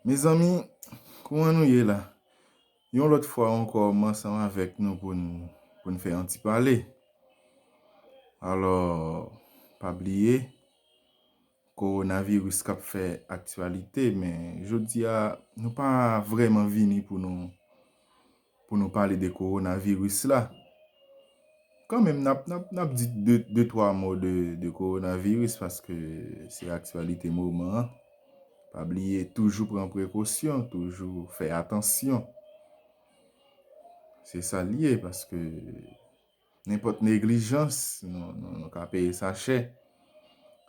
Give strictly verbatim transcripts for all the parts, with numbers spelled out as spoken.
Mezanmi, kòman nou ye la? Yon lòt fwa ankò, m ansanm avèk nou pou n, pou n fè yon ti pale. Alò, pa bliye, kowonaviris k ap fè aktyalite, men jodi a, nou pa vrèman vini pou nou, pou nou pale de kowonaviris la. Kanmenm, n ap, n ap, n ap di de, de twa mo de, de kowonaviris paske se aktyalite moman an. Pa bliye, toujou pran prekosyon, toujou fè atansyon. Se sa l ye, paske nenpòt neglijans, nou, nou, nou ka peye sa chè.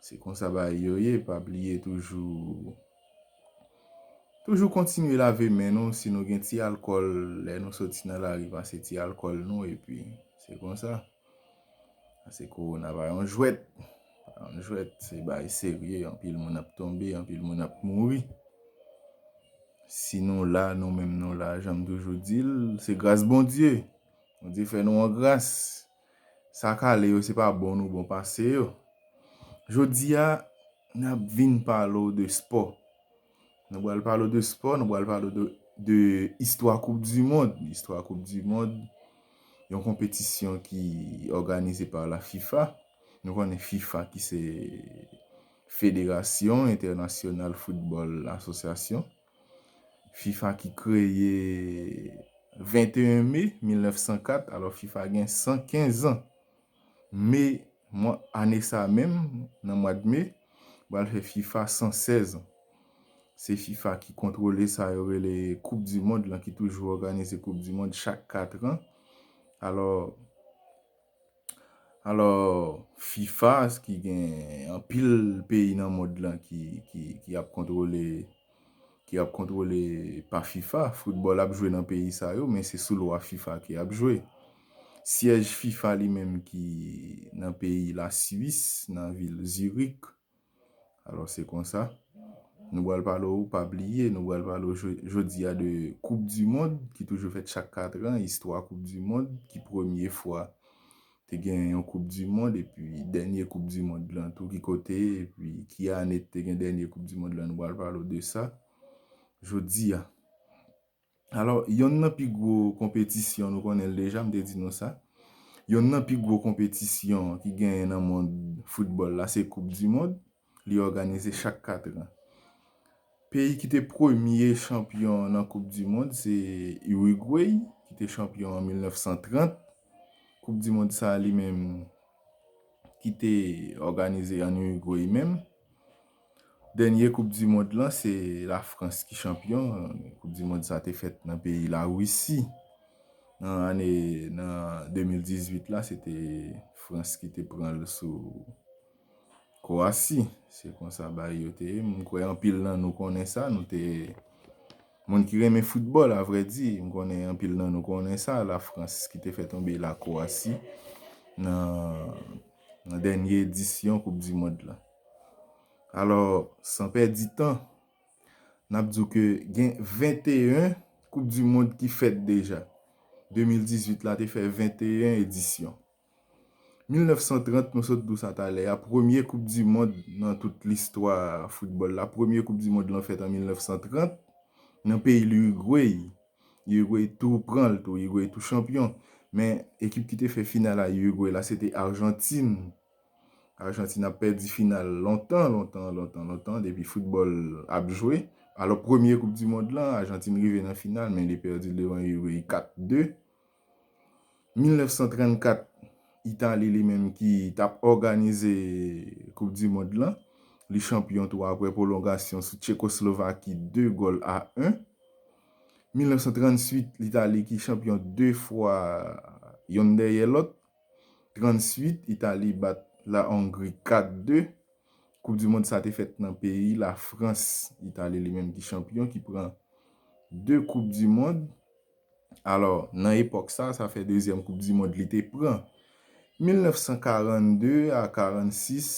Se konsa bagay yo ye, pa bliye toujou, toujou kontinye lave men nou, si nou gen ti alkòl, lè nou soti nan lari, pase ti alkòl nou, epi se konsa. Pase kowona pa yon jwèt, pa yon jwèt, se bagay serye, anpil moun ap tonbe, anpil moun ap mouri. Si nou la, nou menm nou la, jan m toujou di l, se gras Bondye. Bondye fè nou an gras. Sa k ale yo, se pa bon nou bon pase yo. Jodi a, n ap vin pale w de spò. Nou pral pale w de spò, nou pral pale w de, de istwa Koup di Mond. Istwa Koup di Mond, yon konpetisyon ki òganize pa la fifa. Nou konnen fifa ki se Federasyon Entènasyonal Foutbòl Asosyasyon. fifa ki kreye venteyen me mil nèf san kat, alò fifa gen san kenz an. Me, mwa, ane sa menm, nan mwa de me, pral fè fifa san sèz an. Se fifa ki kontwole sa yo rele Koup di Mond lan, ki toujou òganize Koup di Mond chak kat an. Alò, Alò, fifa, ki gen anpil peyi nan mond lan ki, ki, ki ap kontwole, ki ap kontwole pa fifa, foutbòl ap jwe nan peyi sa yo, men se sou lwa fifa ki ap jwe. Syèj fifa li menm ki nan peyi Laswis, nan vil Zurich. Alò, se konsa. Nou pral pale w, pa bliye, nou pral pale w jo-, jodi a de Koup di Mond, ki toujou fèt chak kat an, istwa Koup di Mond, ki premye fwa te gen yon Koup di Mond, epi dènye Koup di Mond lan tou, ki kote, epi ki ane te gen dènye Koup di Mond lan, nou pral pale w de sa. Jodi a, Alò, yonn nan pi gwo konpetisyon, nou konnen l deja, m te di nou sa. Yonn nan pi gwo konpetisyon ki genyen nan mond foutbòl la, se Koup di Mond. Li òganize chak kat an. Peyi ki te premye chanpyon nan Koup di Mond, se Uruguay, ki te chanpyon an mil nèf san trant. Koup di Mond sa a li menm, ki te òganize an Uruguay menm. Dènye Koup di Mond lan, se Lafrans ki chanpyon. Koup di Mond sa te fèt nan peyi Larisi. Nan ane, nan de mil dizuit la, se te Frans ki te pran l sou Kwasi. Se konsa bagay yo te ye. M kwè anpil nan nou konnen sa. Nou te, moun ki renmen foutbòl, avrèdi, m konnen anpil nan nou konnen sa. Lafrans ki te fè tonbe Lakwasi nan, nan dènye edisyon Koup di Mond lan. Alò, san pèdi tan, n ap di w ke gen venteyen Koup di Mond ki fèt deja. De mil dizuit la te fè venteyen edisyon. Mil nèf san trant, nou sot di w sa talè a, premye Koup di Mond nan tout listwa foutbòl la. Premye Koup di Mond lan fèt an mil nèf san trant nan peyi Uruguay. Uruguay tou pran l tou, Uruguay tou chanpyon. Men ekip ki te fè final a Uruguay la, se te Ajantin. Ajantin ap pèdi final lontan, lontan, lontan, lontan, depi foutbòl ap jwe. Alò, premye Koup di Mond lan, Ajantin rive nan final, men li pèdi l devan Uruguay kat de. Mil nèf san trannkat, Itali li menm ki t ap òganize Koup di Mond lan, li chanpyon tou apre pwolongasyon sou Tchekoslovaki de gòl a en. Mil nèf san trannsuit, Litali ki chanpyon de fwa yonn dèyè lòt. Trannsuit, Itali bat La Hongrie kat de. Koup di mond sa te fèt nan peyi Lafrans. Itali li menm ki chanpyon, ki pran de koup di mond. Alò, nan epòk sa, sa fè dezyèm koup di mond li te pran. Mil nèf san karannde a karannsis,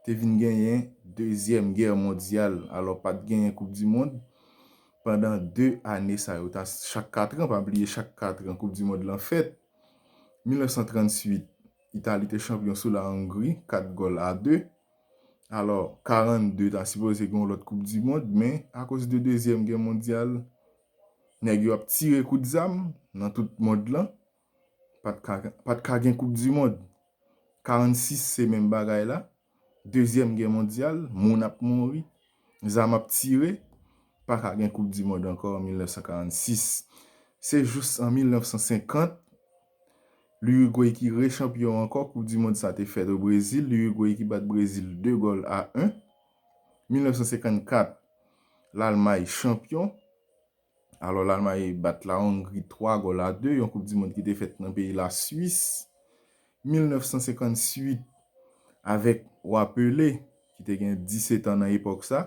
te vin genyen dezyèm gè mondyal. Alò, pa t genyen koup di mond pandan de ane sa yo. Ta, chak katran, pa bliye, chak katran koup di mond lan fèt. Mil nèf san trannsuit, Itali te chanpyon sou La Hongrie, kat gòl a de. Alò, karannde ta sipoze gen yon lòt Koup di Mond, men akoz de Dezyèm Gè Mondyal, nèg yo ap tire kout zam nan tout mond lan, pa t ka, pa t ka gen Koup di Mond. Karannsis se menm bagay la. Dezyèm Gè Mondyal, moun ap mouri, zam ap tire, pa ka gen Koup di Mond ankò an mil nèf san karannsis. Se jous an mil nèf san senkant, Lirigwe ki rechanpyon ankò. Koup di Mond sa te fèt o Brezil. Lirigwe ki bat Brezil de gòl a en. Mil nèf san senkannkat, Lalmay chanpyon. Alò, Lalmay bat Lahongri twa gòl a de, yon Koup di Mond ki te fèt nan peyi Laswis. Mil nèf san senkantuit, avèk Wa Pelé, ki te gen disèt an nan epòk sa,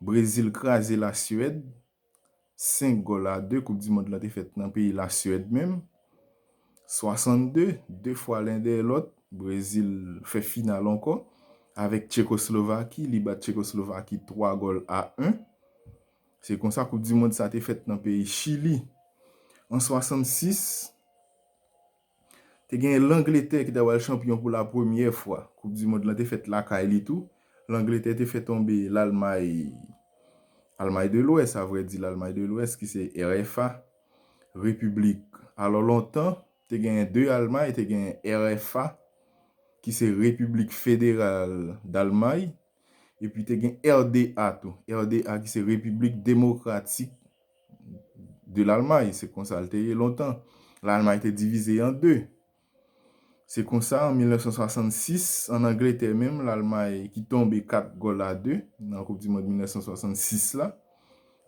Brezil kraze Laswèd senk gòl a de. Koup di Mond lan te fèt nan peyi Laswèd menm. Swasannde, de fwa len dèyè lòt, Brezil fè final ankò avèk Tchekoslovaki. Li bat Tchekoslovaki twa gòl a en. Se konsa Koup di Mond sa te fèt nan peyi Chili. An swasannsis, te gen Langletè ki ta pral chanpyon pou la premyè fwa. Koup di Mond lan te fèt lakay li tou. Langletè te fè tonbe Lalmay, Almay de Lwès, a vrè di, Lalmay de Lwès, ki se R F A, Repiblik. Alò, lontan, te gen de Almay, te gen R F A, ki se Repiblik Federal Dalmay, epi te gen R D A tou. R D A ki se Repiblik Demokratik de Lalmay. Se konsa l te ye lontan. Lalmay te divize an de. Se konsa, an mil nèf san swasannsis, an Angletè menm, Lalmay ki tonbe kat gòl a de nan Koup di Mond mil nèf san swasannsis la.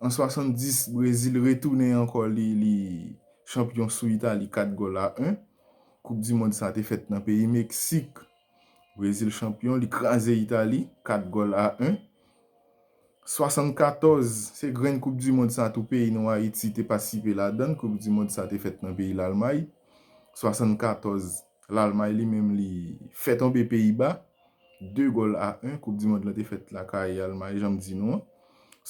An swasanndis, Brezil retounen ankò, li, li chanpyon sou Itali kat gòl a en. Koup di Mond sa te fèt nan peyi Meksik. Brezil chanpyon, li kraze Itali kat gòl a en. Swasannkatòz, se grenn Koup di Mond sa tou, peyi nou Ayiti te patisipe ladan l. Koup di Mond sa te fèt nan peyi Lalmay. Swasannkatòz, Lalmay li menm li fè tonbe Peyiba de gòl a en. Koup di Mond lan te fèt lakay Almay, jan m di nou an.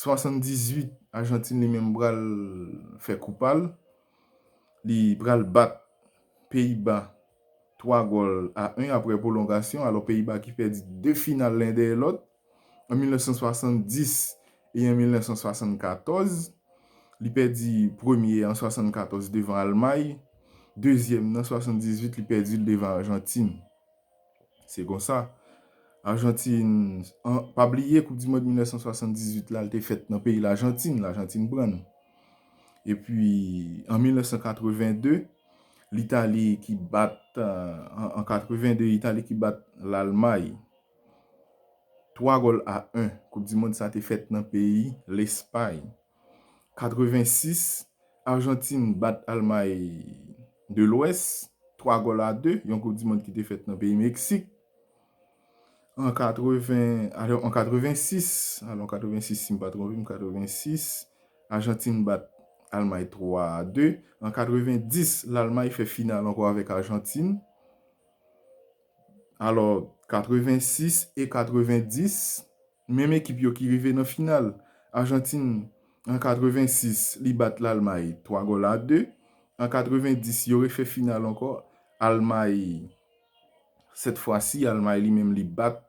Swasanndizuit, Ajantin li menm pral fè kou pa l. Li pral bat Peyiba twa gòl a en apre pwolongasyon. Alò, Peyiba ki pèdi de final len dèyè lòt, an mil nèf san swasanndis e an mil nèf san swasannkatòz. Li pèdi premye an swasannkatòz devan Almay, dezyèm nan swasanndizuit, li pèdi l devan Ajantin. Se konsa. Ajantin, an, pa bliye, Koup di Mond mil nèf san swasanndizwit la, l te fèt nan peyi Lajantin, Lajantin pran l. Epi, an mil nèf san katreven de, Litali ki bat, euh, an, an katreven de, Itali ki bat Lalmay twa gòl a en. Koup di Mond sa te fèt nan peyi Lespay. Katreven sis, Ajantin bat Almay de Lwès twa gòl a de, yon Koup di Mond ki te fèt nan peyi Meksik. An katreven, alò, an katreven sis, alò, an katreven sis, si m pa twonpe m, katreven sis, Ajantin bat Almay twa a de. An katreven dis, Lalmay fè final ankò avèk Ajantin. Alò, katreven sis e katreven dis, menm ekip yo ki rive nan final. Ajantin, an katreven sis, li bat Lalmay twa gòl a de. An katreven dis, yo refè final ankò. Almay, sèt fwa si, Almay li menm li bat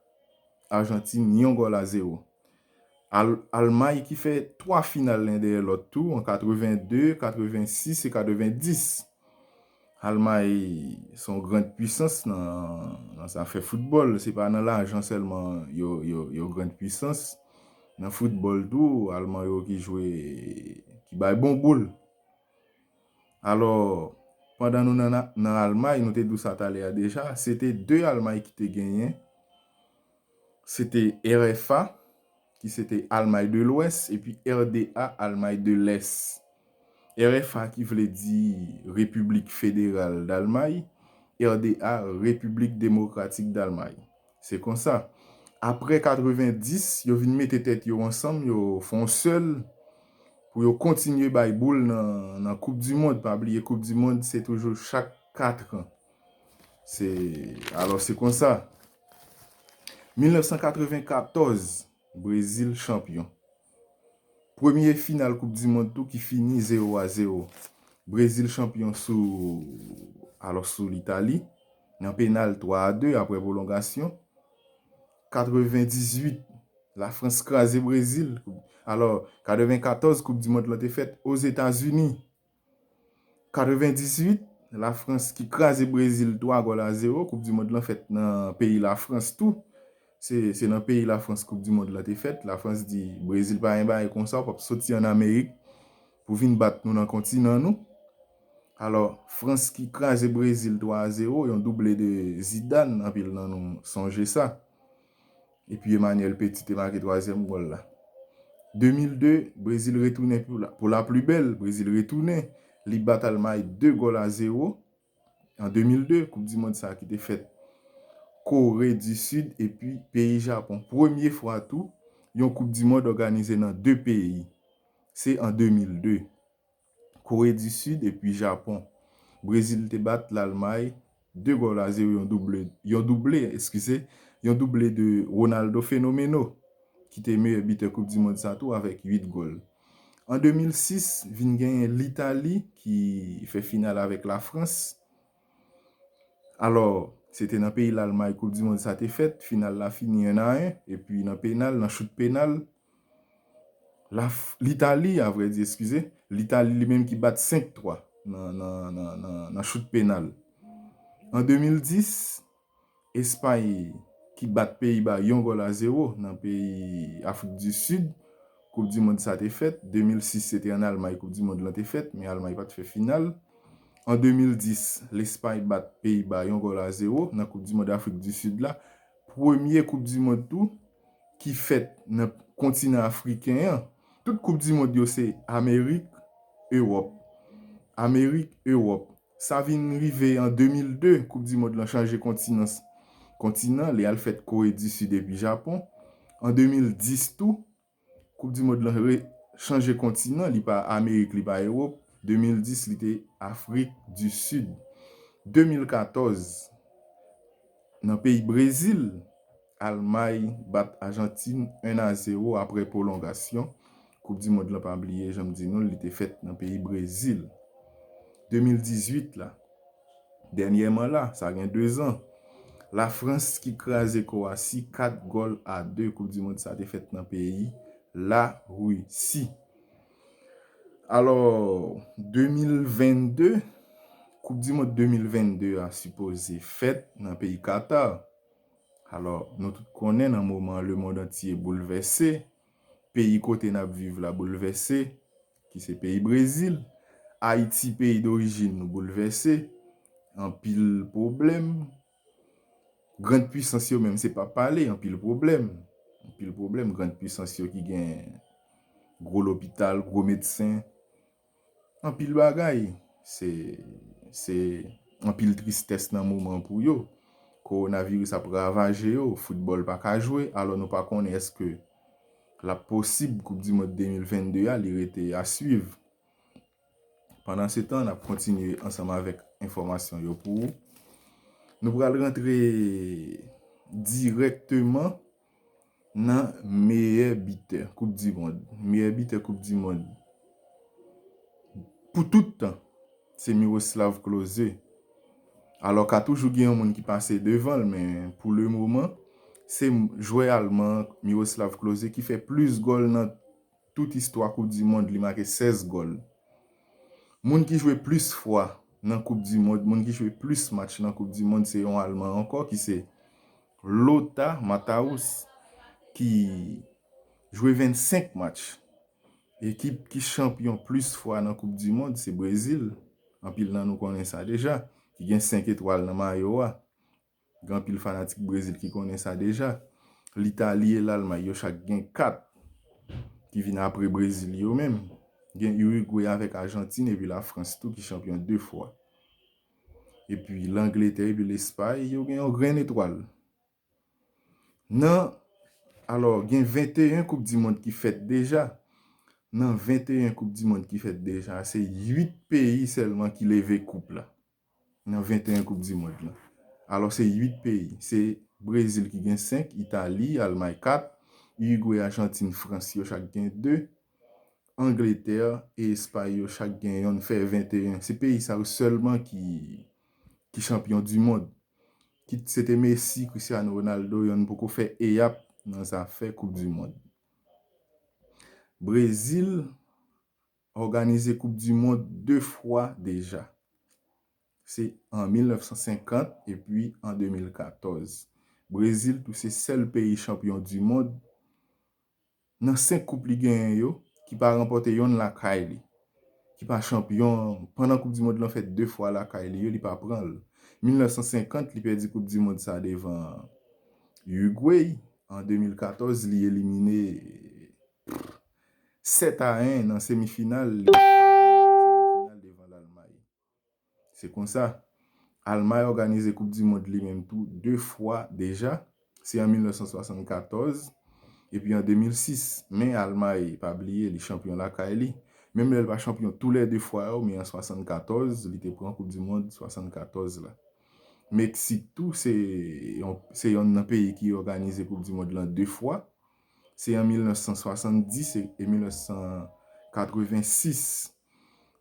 Ajantin yon gòl a zewo. Al-, Almay ki fè twa final len dèyè lòt tou, an katreven de, katreven sis e katreven dis. Almay se yon grand pwisans nan, nan zafè foutbòl. Se pa nan lajan sèlman yo, yo, yo grand pwisans. Nan foutbòl tou, Alman yo ki jwe, ki bay bon boul. Alò, pandan nou nan, nan Almay, nou te di w sa talè a deja, se te de Almay ki te genyen. Se te R F A, ki se te Almay de Lwès, epi R D A, Almay de Lès. R F A ki vle di Repiblik Federal Dalmay, R D A, Repiblik Demokratik Dalmay. Se konsa. Apre katreven dis, yo vin mete tèt yo ansanm, yo fè yon sèl pou yo kontinye bay boul nan, nan Koup di Mond. Pa bliye, Koup di Mond, se toujou chak kat an. Se, alò, se konsa. Mil nèf san katreven katòz, Brezil chanpyon. Premye final Koup di Mond tou ki fini zewo a zewo. Brezil chanpyon sou, alò, sou Litali, nan penal twa a de apre pwolongasyon. Katrevendizuit, Lafrans kraze Brezil. Alò, katrevenkatòz, Koup di Mond lan te fèt Ozetazini. Katrevendizuit, Lafrans ki kraze Brezil twa gòl a zewo. Koup di Mond lan fèt nan peyi Lafrans tou. Se, se nan peyi Lafrans Koup di Mond lan te fèt. Lafrans di, Brezil pa gen bagay konsa, w p ap soti ann Amerik pou vin bat nou nan kontinan nou. Alò, Frans ki kraze Brezil twa a zewo, yon double de Zidane, anpil nan nou sonje sa. Epi Emmanuel Petit te make twazyèm gòl la. De mil de, Brezil retounen pou la, pou la pli bèl. Brezil retounen. Li bat Almay de gòl a zewo. An de mil de, Koup di Mond sa a ki te fèt Kore di Sid epi peyi Japon. Premye fwa tou, yon Koup di Mond òganize nan de peyi. Se an de mil de. Kore di Sid epi Japon. Brezil te bat Lalmay de gòl a zewo, yon double, yon double, eskize, yon double de Ronaldo Fenomeno, ki te meyè bitè Koup di Mond sa tou avèk uit gòl. An de mil sis, vin genyen Litali ki fè final avèk Lafrans. Alò, se te nan peyi Lalmay Koup di Mond sa te fèt, final la fini en a en, epi nan penal, nan chout penal, Laf-, Litali, a vrè di, eskize, Litali li menm ki bat senk twa nan, nan, nan, nan, nan chout penal. An de mil dis, Espay ki bat Peyiba yon gòl a zewo nan peyi Afrik di Sid. Koup di Mond sa te fèt. De mil sis, se te ann Almay Koup di Mond lan te fèt, men Almay pa t fè final. An de mil dis, Lespay bat Peyiba yon gòl a zewo nan Koup di Mond Afrik di Sid la. Premye Koup di Mond tou ki fèt nan kontinan afriken an. Tout Koup di Mond yo se Amerik, Ewòp. Amerik, Ewòp. Sa vin rive an de mil de, Koup di Mond lan chanje kontinan, kontinan, li al fèt Kore di Sid epi Japon. An de mil dis tou, Koup di Mond lan re-, chanje kontinan, li pa Amerik, li pa Ewòp. De mil dis, li te Afrik di Sid. De mil katòz, nan peyi Brezil, Almay bat Ajantin en a zewo apre pwolongasyon. Koup di Mond lan, pa bliye, jan m di nou, li te fèt nan peyi Brezil. De mil dizuit la, dènyèman la, sa gen de zan, Lafrans ki kraze Kwasi kat gòl a de. Koup di Mond sa te fèt nan peyi Larisi. Alò, de mil vennde, Koup di Mond de mil vennde a sipoze fèt nan peyi Katar. Alò, nou tout konnen nan moman lemonn antye boulvèse, peyi kote n ap viv la boulvèse, ki se peyi Brezil, Ayiti, peyi dorijin nou, boulvèse, anpil pwoblèm. Grann pwisans yo menm, se pa pale, anpil pwoblèm. Anpil pwoblèm, grann pwisans yo ki gen gwo lopital, gwo medsen, anpil bagay. Se, se anpil tristès nan moman pou yo. Kowonaviris ap ravaje yo, foutbòl pa ka jwe, alò nou pa konnen èske l ap posib Koup di Mond de mil vennde a, li rete a swiv. Pandansetan, n ap kontinye ansanm avèk enfòmasyon yo pou ou. Nou pral rantre dirèkteman nan meyè bitè Koup di Mond. Meyè bitè Koup di Mond pou tout tan, se Miroslav Klose. Alò, ka toujou gen yon moun ki pase devan l, men pou le moman, se jwè alman Miroslav Klose ki fè plis gòl nan tout istwa Koup di Mond, li make sèz gòl. Moun ki jwe plis fwa nan Koup di Mond, moun ki jwe plis match nan Koup di Mond, se yon Alman ankò, ki se Lothar Matthäus, ki jwe vennsenk match. Ekip ki chanpyon plis fwa nan Koup di Mond, se Brezil. Anpil nan nou konnen sa deja, ki gen senk etwal nan mayo a. Gen anpil fanatik Brezil ki konnen sa deja. Litali e Lalmay, yo chak gen kat ki vin apre Brezil yo menm. Gen Irigwe avèk Ajantin epi Lafrans tou ki chanpyon de fwa. Epi Langletè epi Lespay, yo gen yon grenn etwal. Nan, alò, gen venteyen Koup di Mond ki fèt deja. Nan venteyen Koup di Mond ki fèt deja, se uit peyi sèlman ki leve koup la. Nan venteyen Koup di Mond lan. Alò, se uit peyi. Se Brezil ki gen senk, Itali, Almay kat, Irigwe, Ajantin, Frans, yo chak gen de, Angletè e Espay, yo chak gen yonn, fè venteyen. Se peyi sa yo sèlman ki, ki chanpyon di mond, kit se te Messi, Cristiano Ronaldo, yonn poko fè eyap nan zafè Koup di Mond. Brezil òganize Koup di Mond de fwa deja. Se an mil nèf san senkant epi an de mil katòz. Brezil tou se sèl peyi chanpyon di mond nan senk koup li genyen yo, ki pa ranpòte yonn lakay li, ki pa chanpyon pandan Koup di Mond lan fèt de fwa lakay li yo, li pa pran l. Mil nèf san senkant, li pèdi Koup di Mond sa devan Uruguay. An de mil katòz, li elimine sèt a en nan semifinal, li semifinal devan Lalmay. Se konsa, Almay òganize Koup di Mond li menm tou de fwa deja. Se an mil nèf san swasann katòz epi an de mil sis. Men Almay, pa bliye, li chanpyon lakay li. Menm lè l pa chanpyon tou lè de fwa yo, men an swasann katòz, li te pran Koup di Mond swasann katòz la. Meksik tou, se yon, se yonn nan peyi ki òganize Koup di Mond lan de fwa. Se an mil nèf san swasanndis e, e mil nèf san katrevensis.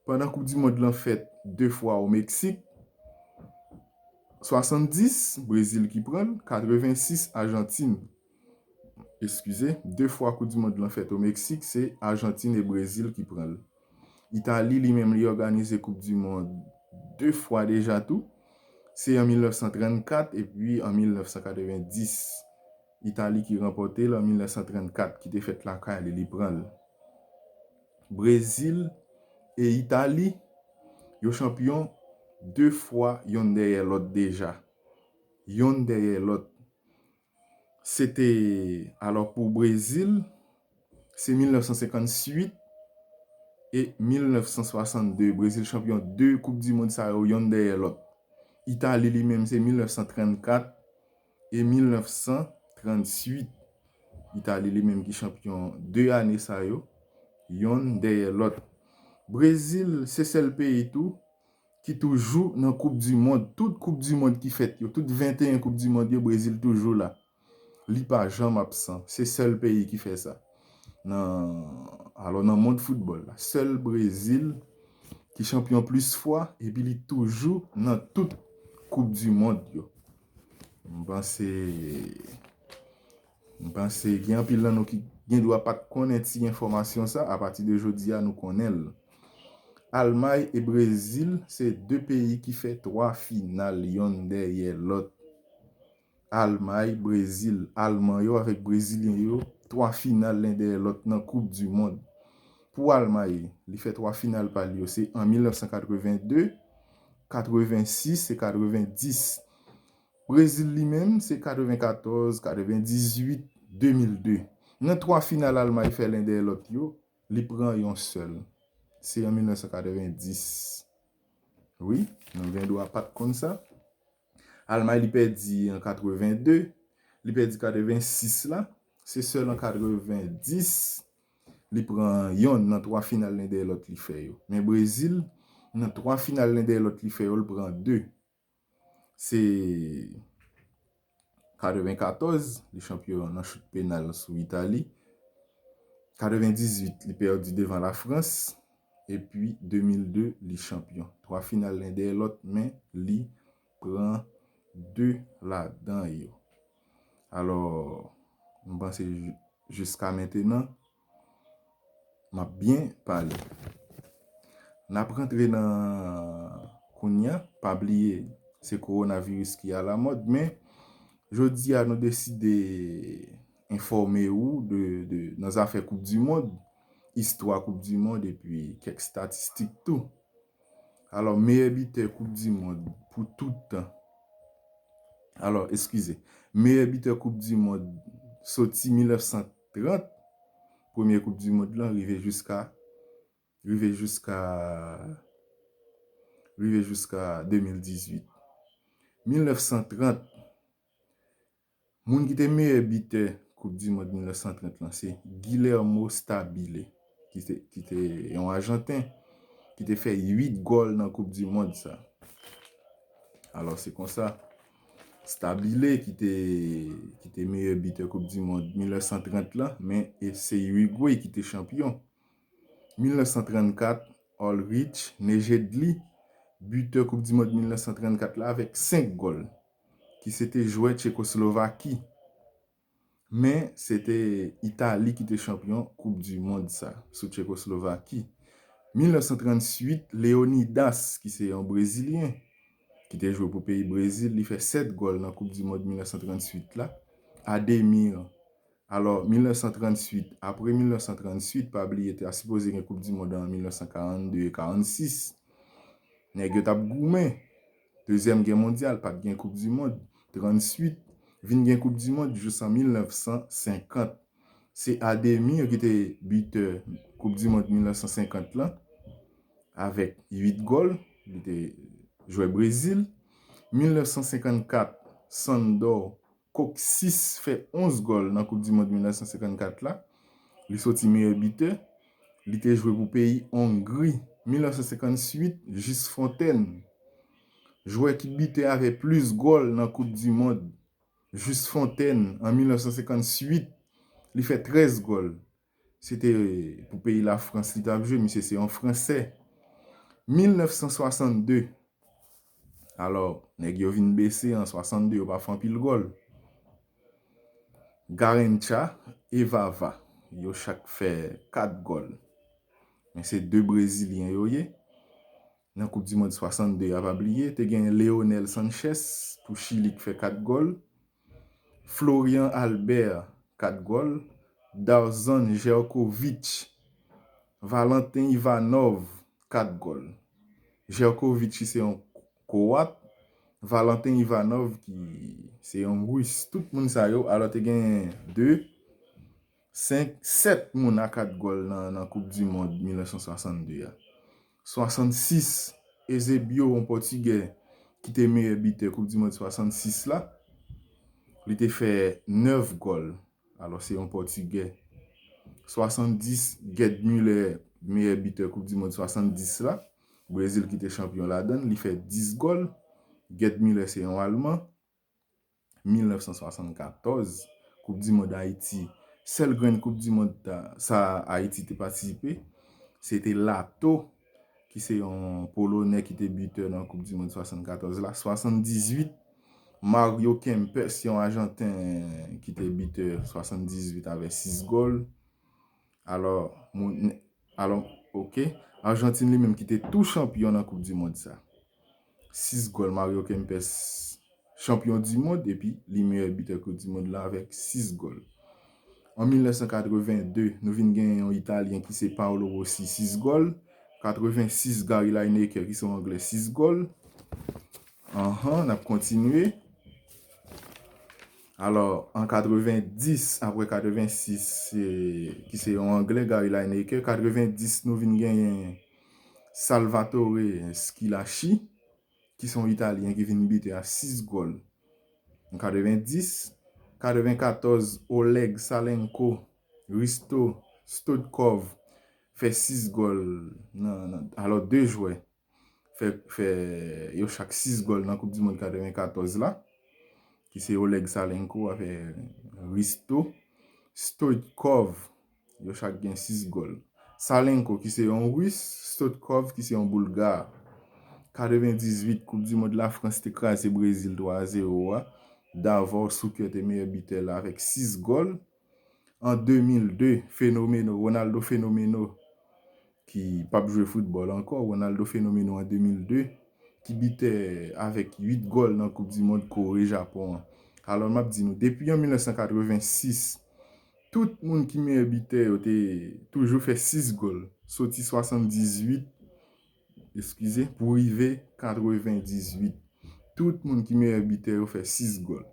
Pandan Koup di Mond lan fèt de fwa o Meksik, swasanndis, Brezil ki pran l, katrevensis, Ajantin. Eskize, de fwa Koup di Mond lan fèt o Meksik, se Ajantin e Brezil ki pran l. Itali, li menm, li òganize Koup di Mond de fwa deja tou. Se an mil nèf san trannkat epi an mil nèf san katrevendis. Itali ki ranpòte l an mil nèf san trannkat, ki te fèt lakay li, li pran l. Brezil e Itali, yo chanpyon de fwa yonn dèyè lòt deja. Yonn dèyè lòt. Se te, alò, pou Brezil, se mil nèf san senkantuit e mil nèf san swasannde. Brezil chanpyon de Koup di Mond sa yo, yonn dèyè lòt. Itali, li menm, se mil nèf san trannkat e mil nèf san tranntuit. Itali, li menm, ki chanpyon de ane sa yo, yonn dèyè lòt. Brezil, se sèl peyi tou ki toujou nan Koup di Mond. Tout Koup di Mond ki fèt yo, tout venteyen Koup di Mond yo, Brezil toujou la. Li pa janm absan. Se sèl peyi ki fè sa. Nan, alò, nan mond foutbòl la, sèl Brezil ki chanpyon plis fwa, epi li toujou nan tout Koup di Mond yo. M panse, m panse gen anpil nan nou ki gen dwa pa t konnen ti enfòmasyon sa, apati de jodi a, nou konnen l. Almay e Brezil se de peyi ki fè twa final yonn dèyè lòt. Almay, Brezil, Alman yo avèk Brezilyen yo, twa final len dèyè lòt nan Koup di Mond. Pou Almay, li fè twa final pa l yo, se an mil nèf san katrevende, katrevensis e katrevendis. Brezil li menm, se katrevenkatòz, katrevendizuit, de mil de. Nan twa final Almay fè len dèyè lòt yo, li pran yon sèl. Se an mil nèf san katrevendis. Wi, nou gen dwa pa t konn sa. Almay li pèdi an katrevende, li pèdi katrevensis la, se sèl an katrevendis li pran yonn nan twa final len dèyè lòt li fè yo. Men Brezil, nan twa final len dèyè lòt li fè yo, li pran de. Se katrevenkatòz, li chanpyon nan chout penal sou Itali. Katrevendizuit, li pèdi devan Lafrans. Epi de mil de, li chanpyon. Twa final len dèyè lòt, men li pran de ladan yo. Alò, m panse ji-, jiska mentenan, m ap byen pale. N ap rantre nan kounye a, pa bliye, se kowonaviris ki alamòd, men jodi a nou deside enfòme ou de, de, nan zafè Koup di Mond, istwa Koup di Mond, epi kèk estatistik tou. Alò, meyè bitè Koup di Mond pou tout tan. Alò, eskize. Meyè bitè Koup di Mond soti mil nèf san trant, premye Koup di Mond lan, rive jiska, rive jiska, rive jiska de mil dizuit. Mil nèf san trant, moun ki te meyè bitè Koup di Mond mil nèf san trant lan, se Guillermo Stabile, ki te, ki te yon Ajanten, ki te fè uit gòl nan Koup di Mond sa. Alò, se konsa, Stabile ki te, ki te meyè bitè Koup di Mond mil nèf san trant lan, men e se Uruguay ki te chanpyon. Mil nèf san trannkat, Ulrich Nejedly, bitè Koup di Mond mil nèf san trannkat la, avèk senk gòl. ki se te jwè Tchekoslovaki. Men, se te Itali ki te chanpyon Koup di Mond sa, sou Tchekoslovaki. Mil nèf san tranntuit, Leonidas, ki se yon Brezilyen, ki te jwe pou peyi Brezil, li fè sèt gòl nan Koup di Mond mil nèf san tranntuit la. Ademir. Alò, mil nèf san tranntuit, apre mil nèf san tranntuit, pa bliye, te a sipoze gen Koup di Mond an mil nèf san karannde e karannsis. Nèg yo t ap goumen. Dezyèm Gè Mondyal, pa t gen Koup di Mond. Tranntuit, vin gen Koup di Mond jous an mil nèf san senkant. Se Ademir ki te bitè Koup di Mond mil nèf san senkant lan, avèk uit gòl. Li te jwè Brezil. Mil nèf san senkannkat, Sandor Kocsis fè onz gòl nan Koup di Mond mil nèf san senkannkat la. Li soti meyè bitè. Li te jwe pou peyi Ongri. Mil nèf san senkanntuit, Jis Fontèn, jwè ki bitè avè plis gòl nan Koup di Mond. Jis Fontèn, an mil nèf san senkanntuit, li fè trèz gòl. Se te pou peyi Lafrans li t ap jwe, misye se yon Fransè. Mil nèf san swasannde, alò, nèg yo vin bese an swasannde, yo pa fè anpil gòl. Garrincha e Vava, yo chak fè kat gòl. Men se de Brezilyen yo ye. Nan Koup di Mond swasannde a, pa bliye, te gen Leonel Sanchez pou Chili ki fè kat gòl. Florian Albert, kat gòl. Darzan Jerkovic, Valentin Ivanov, kat gòl. Jerkovic ki se yon Kowat, Valentin Ivanov ki se yon Ris. Tout moun sa yo, alò te gen de, senk, sèt moun a kat gòl nan, nan Koup di Mond mil nèf san swasannde a. Swasannsis, Eusebio, yon Pòtigè, ki te meyè bitè Koup di Mond swasannsis la, li te fè nèf gòl. Alò, se yon Pòtigè. Swasanndis, Gerd Müller, meyè bitè Koup di Mond swasanndis la. Brezil ki te chanpyon ladan l, li fè dis gòl. Gerd Müller se yon Alman. Mil nèf san swasannkatòz, Koup di Mond Ayiti. Sèl grenn Koup di Mond ta, sa Ayiti te patisipe, se te Lato, ki se yon Polonè ki te bitè nan Koup di Mond swasannkatòz la. Swasanndizuit, Mario Kempes, yon Ajanten ki te bitè swasanndizuit avè sis gòl. Alò, moun, alò, oke. Ajantin li menm ki te tou chanpyon nan Koup di Mond sa. Sis gòl Mario Kempes, chanpyon di mond, epi li meyè bitè Koup di Mond la avèk sis gòl. An mil nèf san katreven de, nou vin gen yon Italyen ki se Paolo Rossi, sis gòl. Katreven sis, Gary Lineker ki se yon Anglè, sis gòl. Anhan, n ap kontinye. Alò, an katreven dis, apre katreven sis, se, ki se yon Anglè, Gary Lineker, katreven dis, nou vin genyen Salvatore Schillaci, ki se yon Italyen ki vin bite a sis gòl. An katreven dis, katreven katòz, Oleg Salenko, Risto Stoichkov fè sis gòl nan, nan, alò, de jwè fè, fè yo chak sis gòl nan Koup di Mond katreven katòz la, ki se Oleg Salenko avè Risto Stoichkov, yo chak gen sis gòl. Salenko, ki se yon Ris, Stoichkov, ki se yon Boulga. Katreven dizuit, Koup di Mond, Lafrans te kraze Brezil twa a zewo a. Davor Suker te meyè bitè la avèk sis gòl. An de mil de, Fenomeno, Ronaldo Fenomeno, ki p ap jwe foutbòl ankò, Ronaldo Fenomeno an de mil de, ki bitè avèk uit gòl nan Koup di Mond Kore Japon an. Alò, m ap di nou, depi an mil nèf san katreven sis, tout moun ki meyè bitè yo te toujou fè sis gòl, soti swasanndizuit, eskize, pou rive katreven dizuit. Tout moun ki meyè bitè yo fè sis gòl.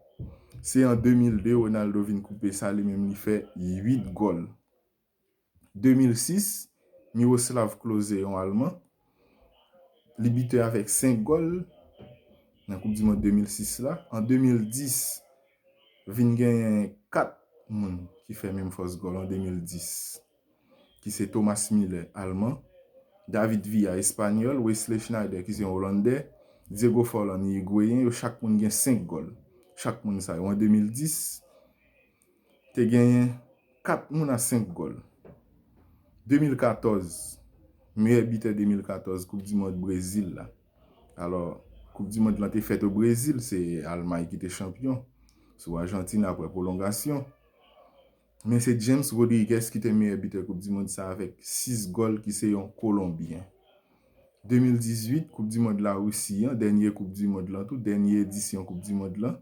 Se an de mil de, Ronaldo vin koupe sa, li menm li fè uit gòl. De mil sis, Miroslav Klose, yon Alman, li bitè avèk senk gòl nan Koup di Mond de mil sis la. An de mil dis, vin genyen kat moun ki fè menm fòs gòl an de mil dis, ki se Thomas Müller, Alman, David Villa, Espanyòl, Wesley Sneijder, ki se yon Olandè, Diego Forlan, Irigweyen, yo chak moun gen senk gòl. Chak moun sa yo, an de mil dis, te genyen kat moun a senk gòl. De mil katòz, meyè bitè de mil katòz, Koup di Mond Brezil la. Alò, Koup di mond lan te fèt o Brezil, se Almay ki te chanpyon sou Ajantin apre pwolongasyon. Men se James Rodriguez ki te meyè bitè koup di mond sa avèk sis gòl, ki se yon Kolonbyen. De mil dizuit, koup di mond Larisi an, dènye koup di mond lan tou, dènye edisyon koup di mond lan.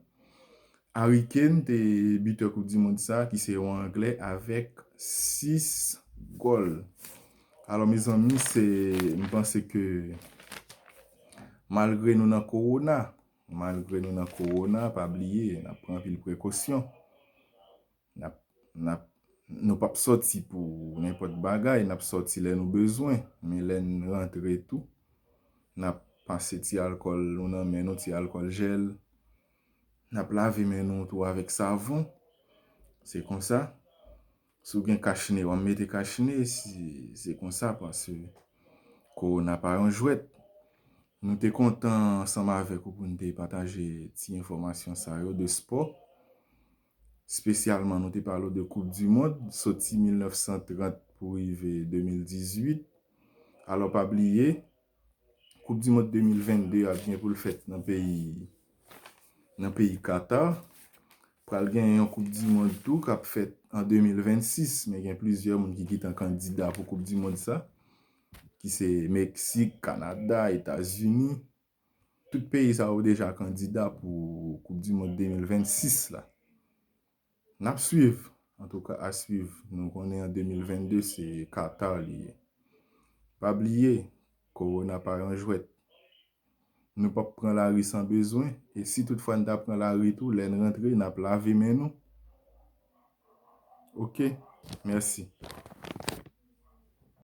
Harry Kane te bitè koup di mond sa, ki se yon Anglè, avèk sis gòl. Alò, mezanmi, se, m panse ke malgre nou nan kowona, malgre nou nan kowona, pa bliye, n ap pran anpil prekosyon. N ap, n ap, nou p ap sòti pou nenpòt bagay, n ap sòti lè nou bezwen. Men lè n rantre tou, n ap pase ti alkòl nou nan men nou, ti alkòl jèl. N ap lave men nou tou avèk savon. Se konsa. Si w gen kachne, w ap mete kachne, si se konsa, paske kowona pa yon jwèt. Nou te kontan ansanm avèk ou pou n te pataje ti enfòmasyon sa yo de spò. Espesyalman, nou te pale w de Koup di Mond, soti mil nèf san trant pou rive de mil dizuit. Alò, pa bliye, Koup di Mond de mil vennde ap gen pou l fèt nan peyi, nan peyi Qatar. Pral gen yon Koup di Mond tou k ap fèt an de mil vennsis, men gen plizyè moun ki gentan kandida pou Koup di Mond sa, ki se Meksik, Kanada, Etazini. Tout peyi sa yo deja kandida pou Koup di Mond de mil vennsis la. N ap swiv. Antouka, a swiv. Nou konnen an de mil vennde se Qatar li ye. Pa bliye, kowona pa yon jwèt. Nou p ap pran lari san bezwen. E si toutfwa n ta pran lari tou, lè n rantre, n ap lave men nou. Oke, mèsi.